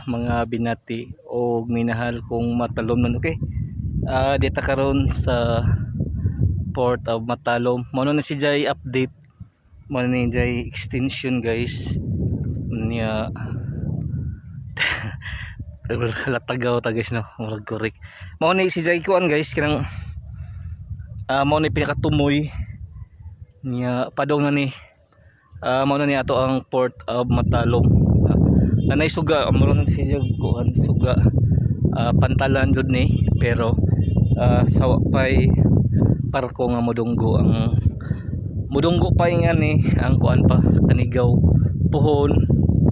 Mga binati o minahal kong Matalomnon. Okay. Dita karon sa Port of Matalom. Mao na si Jay update. Mao ni Jay extension, guys. Niya latagaw ta, guys, no. Murag correct. Mao ni si Jay kuan, guys, kanang mao ni pinakatumoy niya padong na ni mao na ni ato ang Port of Matalom. Nanay suga mo na si Jay kuan suga, pantalan jud ni, pero sawa pay parko nga modunggo ang modunggo pa yung ani ang kuan pa Kanigaw, Puhon,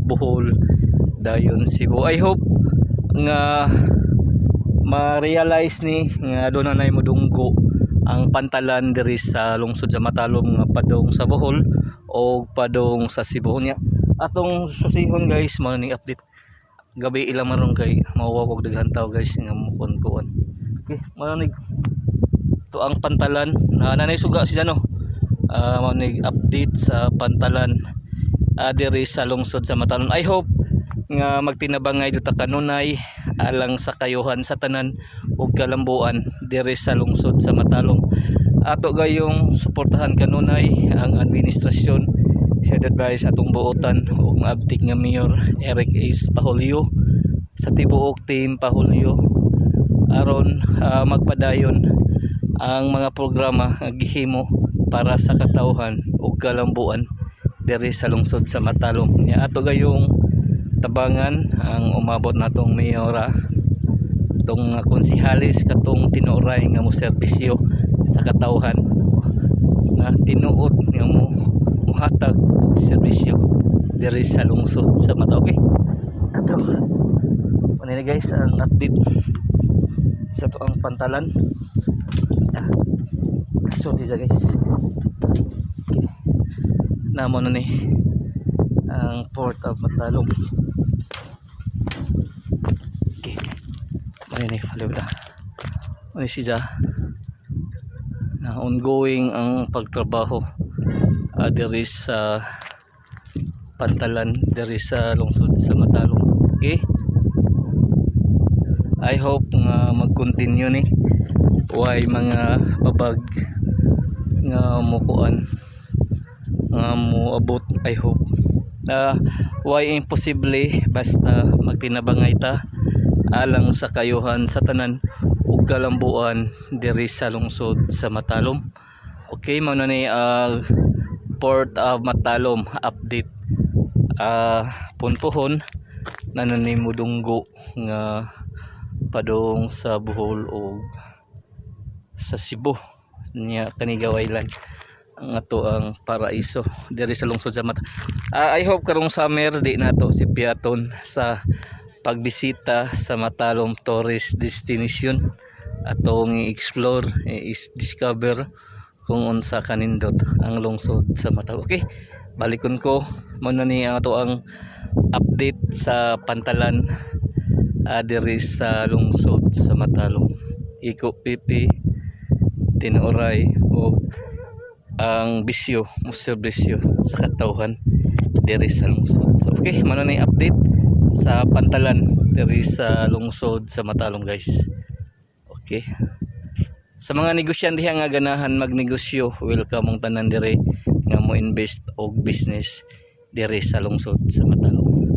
Bohol, dayon Cebu. I hope nga ma-realize ni nga doon na modunggo ang pantalan diri sa lungsod sa Matalom nga padong sa Bohol o padong sa Cebu. Niya atong susihon, guys, mao ni update. Gabi ilang maron kay mawawag og daghan tao, guys, nga mukon kuan. Okay, mao ni to ang pantalan na nanay suga siya, no. Mao ni update sa pantalan diri sa lungsod sa Matalom. I hope nga magtinabangay jud ta kanunay alang sa kayuhan sa tanan ug kalambuan diri sa lungsod sa Matalom. Ato gayong suportahan kanunay ang administrasyon headed by sa atong buotan ug maabtik nga Mayor Eric Ace Pahulyo sa tibuok team Pahulyo aron magpadayon ang mga programa nga gihimo para sa katawhan ug kalambuan diri sa lungsod sa Matalom. Nya ato gayong tabangan ang umabot natong mayora, tong konsehalis, katong tinuoray nga mo serbisyo sa katawhan, nga tinuod nga mo muhatag og serbisyo diri sa lungsod sa Mata. Okay, ato ano ni, guys, ang update sa to ang pantalan. So siya, guys. Okay. Namo na ni ang Port of Matalom. Okay, ano ni palibra ano siya na ongoing ang pagtrabaho diri sa pantalan diri sa lungsod sa Matalom. Okay, I hope nga mag-continue ni, way mga babag nga mukuan nga moabot. I hope way imposible basta magtinabangay ta alang sa kayuhan sa tanan ug kalambuan diri sa lungsod sa Matalom. Okay, mao na ni Port of Matalom update. Punpuhon na ni mudunggo nga padong sa Bohol o sa Cebu. Niya Kanigaw Island ang ato ang paraiso diri sa lungsod sa Mata. I hope karong summer di nato si Piaton sa pagbisita sa Matalom Tourist Destination, atong i-explore, i-discover kung unsa kanindot ang lungsod sa Matalom. Okay, balikon ko. Mao na ni ang ato ang update sa pantalan diri sa lungsod sa Matalom. Iko pipi tinuoray o ang bisyo mo serbisyo sa katawhan diri sa lungsod. So, okay, mao na ni update sa pantalan diri sa lungsod sa Matalom, guys. Okay. Sa mga negosyante nga ganahan magnegosyo, welcome mong tanan diri nga mo invest og business diri sa lungsod sa Matalom.